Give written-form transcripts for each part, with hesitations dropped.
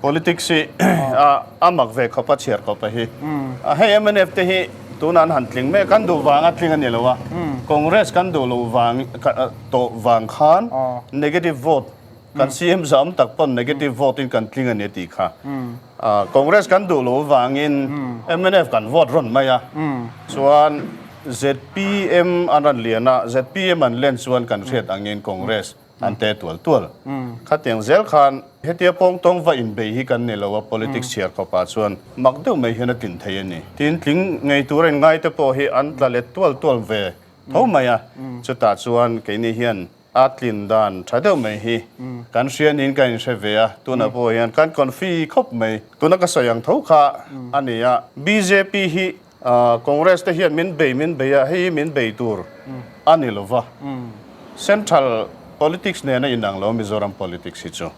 Politics hi a mak ve khawp a chhiar khawp a hi. Hei mnf te hi tunah an han tling mek, kan duh vanga tling a ni lo a, Congress kan duh loh vang tawh vang khan negative vote kan CM zam tak pawn negative vote in kan tling a ni a tih kha. Congress kan duh loh vangin mnf kan vote rawn mai a, chuan zpm an rawn lian a, zpm an len chuan kan hriat angin Congress an te tual tual. Khatiang zel khan hetia pawngtawng va inbei hi kan ni lo a, politics chhiar khawpah chuan mak deuh mai hian a tlin thei a ni. Tin, tling ngei tura inngai te pawh hi an tla let tual tual ve tho mai a, chutah chuan keini hian a tlin dan tha deuh mai hi kan hria niin kan inhre ve a, tunah pawh hian kan confi khawp mai. Tuna ka sawi ang tho kha a ni a, bjp hi Congress te hian min bei min bei a, hei hi min bei tur a ni lo va. Central politics nen a inang lo Mizoram politics hi chu.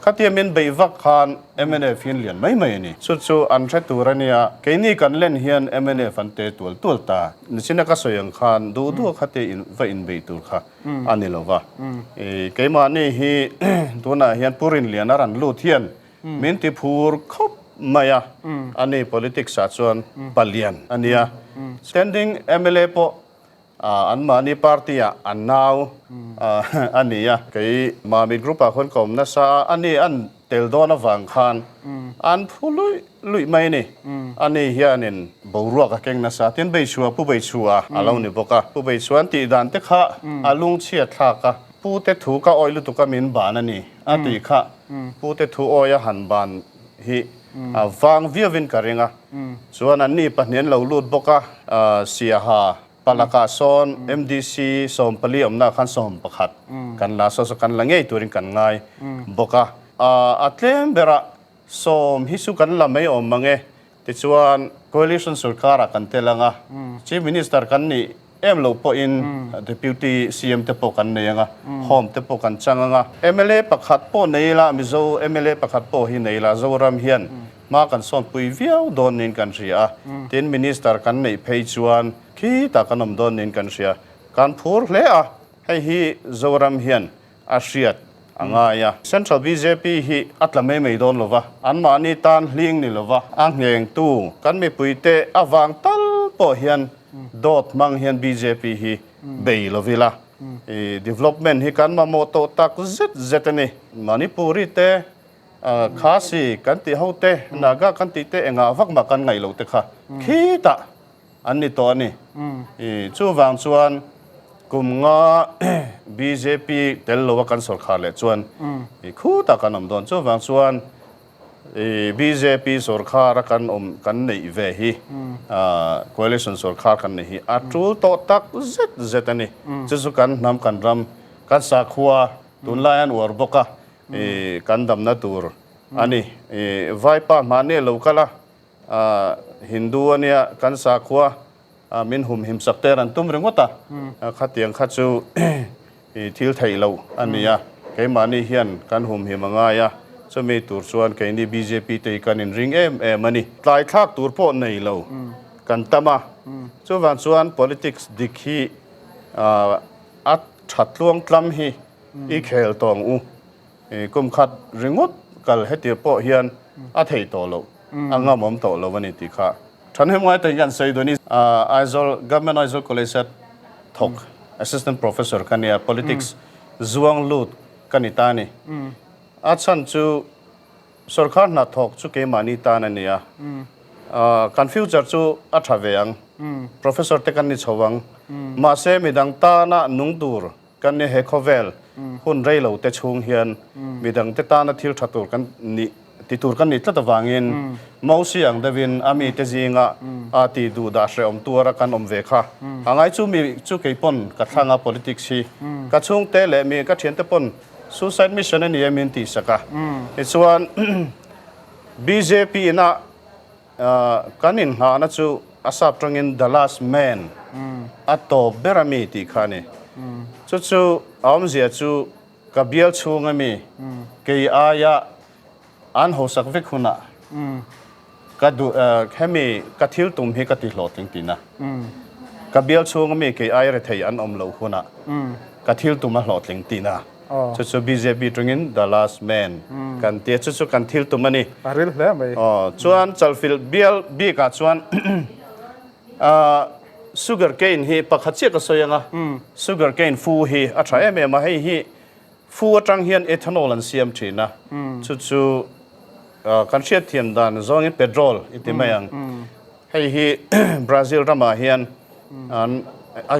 Khatia min beih vak khan mnf hi an lian mai mai a ni. Chu chu an hre tur a nia, keini kan len hian mnf an te tual tual ta. Nichina ka sawi ang khan duh duh khatia in va inbeih tur kha a ni lo va. Keimahni hi tunah hian Pu Rinliana rawn lut hian Min ti phur khawp mai a, ani politics ah chuan palian a nia. Standing mla pawh anmahni party ah an nau a ni a. Kei Mami group ah khawn ka awm nasa a, ani an tel dawn avang khan an phu luih luih mai a ni. Ani hianin boruak a keng nasa, tin Beichhua Pu Beichhua a lo ni bawk a. Pu Beichhua an tih dan te kha a lungchhiat thlak a, Pu te thu ka awih lutuk a min ban a ni a tih kha. Pu te thu awia han ban hi a vang viauin ka ring a, chuan anni pahnih an lo lut bawk a, Siaha palakah sawn MDC 14 awmnaah khan 11 kan la saw saw kan la ngei turin kan ngai bawk a, a tlem berah 10 hi chu kan la mai awm mang e. Tichuan, Coalition sorkarah kan tel ang a, Chief Minister kan nih em loh pawhin Deputy CM te pawh kan nei ang a, Home te pawh kan chang ang a. Mla pakhat pawh nei ila, Mizo mla pakhat pawh hi nei ila, Zoram hian hma kan sawnpui viau dawn niin kan hria a. Tin, Minister kan neih phei chuan khitah kan awm dawn niin kan hria. Kan phur hle a, hei hi Zoram hian a hriat a ngai a. Central bjp hi a tla mai mai dawn lova, anmahni tan hling ni lova a nghengtu kan mipuite avang tal pawh hian dawt hmang hian bjp hi bei lovila i development hi kan mamawh tawh tak zet zet a ni. Manipuri te, Khasi kan tih ho te, Naga kan tih te engah vak mah kan ngaih loh te kha khitah An ni tawh a ni. I chuvang chuan kum nga bjp tel lo a kan sawrkhar leh chuan i khutah kan awm dawn. Chuvang chuan i bjp sawrkhar a kan awm kan neih ve hi coalition sawrkhar kan neih hi a tul tawh tak zet zet a ni. Chu chu kan hnam kan ram kan sakhua tunlai an uar bawk a i kan damna tur a ni. I vaipa hmahni a lo kal a. Hindu a nia, kan sakhua min humhim sak te an tum ringawt a, khatiang kha chu thil theih loh a ni a, keimahni hian kan humhim a ngai a, chumi tur chuan keini bjp te hi kan inring em em a ni. Tlai thlak tur pawh nei lo kan tam a, chuvang chuan politics dik hi a tha tluang tlam hi i khel tawng u. Kum khat ringawt kal hetir pawh hian a thei tawh loh, a ngamawm tawh lo a ni tih kha Thahnem ngai takin kan sawi dawn i. Aizawl Government Aizawl College a thawk Assistant Professor ka nia, Politics zuang lut ka ni ta a ni. A chhan chu sawrkar hna thawk chu keimahni tan a ni a, kan future chu a tha ve ang, Professor te kan ni chho ang, mahse midang tana nung tur Kan ni he khawvel hun rei lo te chhung hian midangte tana thil tha tur kan nih ti tur kan nih tlat avangin Mosi ang deuhin a mite zinga a ti duh dah hrehawm tuara kan awm ve kha a ngai chu mi chu kei pawn ka thlang a politics hi ka chhungte leh mi ka thiante pawn suicide mission a ni em in tih sak a tichuan bjp ina Kan inngahna chu a sap tangin the last man a tawp ber a mi tih kha a ni. Chu chu a awmzia chu ka bial chhung a mi kei aia an hausak vek hunah ka duh hemi ka thil tum hi ka ti hlawhtling tihna. Ka bial chhung a mi kei aia rethei an awm loh hunah ka thil tum a hlawhtling tihna. Chu chu bjp tungin the last man kan tia chu chu kan thil tum a ni. A ril hle mai. Aw chuan Chalfilh bial bikah chuan sugar cane hi pakhat chiah ka sawi ang a, sugar cane fu hi a tha em em a, hei hi fu atang hian ethanol an siam thin a, chu chu kan hriatthiam dan zawngin petrol i ti mai ang. Hei hi Brazil ramah hian an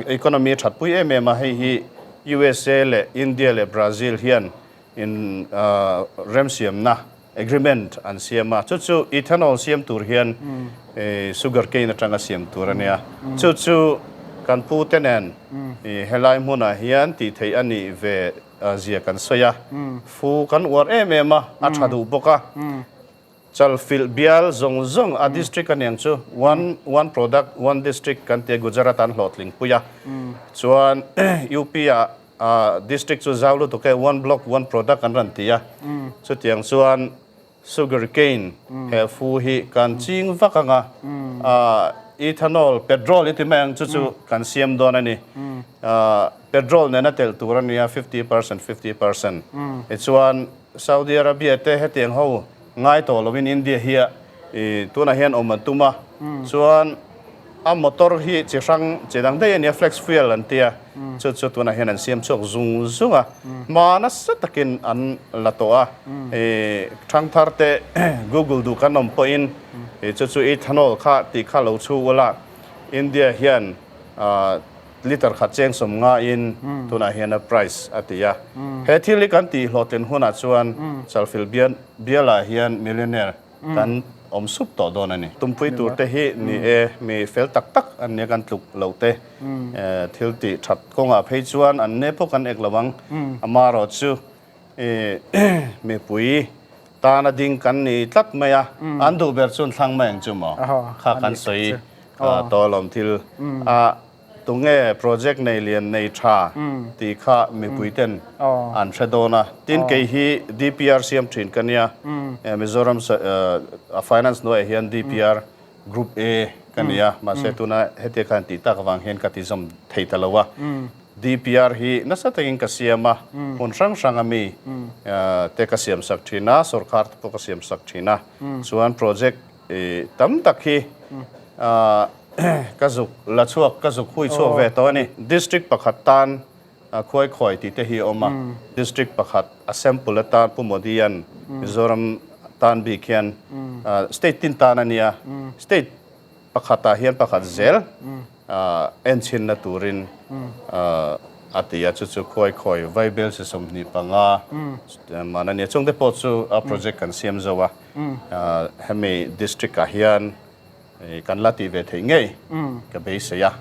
economy a thatpui em em a, hei hi USA leh India leh Brazil hian in remsiamna, agreement, an siam a, chu chu ethanol siam tur hian sugar cane atanga siam tur a nia. Chu chu kan pu te nen helai hmunah hian tih theih a nih ve zia kan sawi a, fu kan uar em em a, a tha duh bawk a. Chalfilh bial zawng zawng a district a niang chu one one product one district kan tia Gujarat an hlawhtling pui a chuan UP ah district chu zau lutuk e one block one product an rawn ti a chutiang chuan sugar cane he fu hi kan ching vak anga ethanol petrol i ti mai ang chu chu kan siam dawn a ni petrol nena telh tur a nia 50% 50% tichuan Saudi Arabia te hetiang ho ngai tawh lovin India hi a tunah hian awm an tum a, chuan a motor hi chi hrang chi dang daih a nia flex fuel an tia chu chu tunah hian an siam chhuak zung zung a, hma nasa takin an la tawh a, thangthar te google duh kan awm pawhin chu chu ethanol kha tih kha lo chhu ula India hian Liter khat cheng 50 in tunah hian a price a ti a. He thil hi kan tih hlawhtlin hunah chuan Chalfilh bialah hian millionaire kan awm sup tawh dawn a ni. Tumpui tur te hi ni e, mi fel tak tak an nia kan tluk loh te thil tih that kawngah phei chuan an ne pawh kan ek lo ang. Amaherawh chu mipui tana ding kan ni tlat mai a, an duh ber chuan thlang mai ang chu maw? Kha kan sawi tawh alawm thil a tunge project nei lian nei tha tih kha mipui ten an hre dawn a, tin kei hi DPR siam thin ka nia, Mizoram finance hnuaiah hian DPR group A ka ni a, mahse tuna hetia khan tih tak avang hian ka ti zawm thei ta lo a. DPR hi nasa takin ka siam a, hmun hrang hrang a mi te ka siam sak thin a, sorkar te pawh ka siam sak thin a, chuan project tam tak hi ka zuk la chhuak, ka zuk hui chhuak ve tawh a ni. District pakhat tan khuai khawi tih te hi a awm a, district pakhat a sample atan Pu Modi-a'n Mizoram tan bik hian state tin tan a nia, state pakhatah hian pakhat zel Enchinna turin a ti a, chu chu khuai khawi Vaibel si 25 man a nia. Chungte pawh chu a project kan siam zo a, hemi district ah hian kan la tih ve theih ngei ka beisei a.